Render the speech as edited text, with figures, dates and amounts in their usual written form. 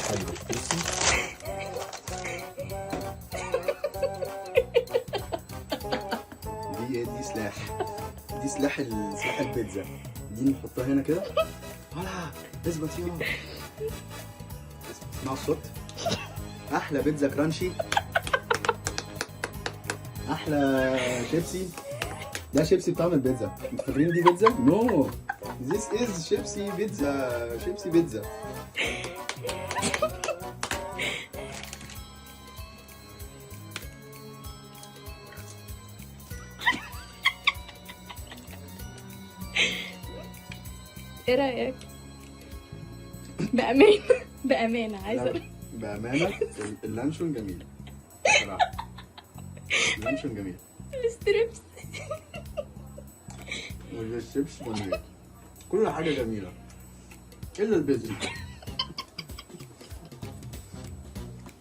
حلوه. بصي، دي ايه؟ دي سلاح، دي سلاح سلاح البيتزا. دي نحطها هنا كده. ولا اثبت يلا. اسمعوا الصوت. احلى بيتزا crunchy، احلى شيبسي. ده شيبسي بطعم البيتزا. انتوا فاكرين دي بيتزا؟ no، this is شيبسي بيتزا، شيبسي بيتزا. ايه رايك؟ بأمانة، بأمانة عايزة. لا، بأمانة اللانشون جميل بصراحة، اللانشون جميل. ال strips. والشيبس جميل، كل حاجة جميلة إلا البيتزا.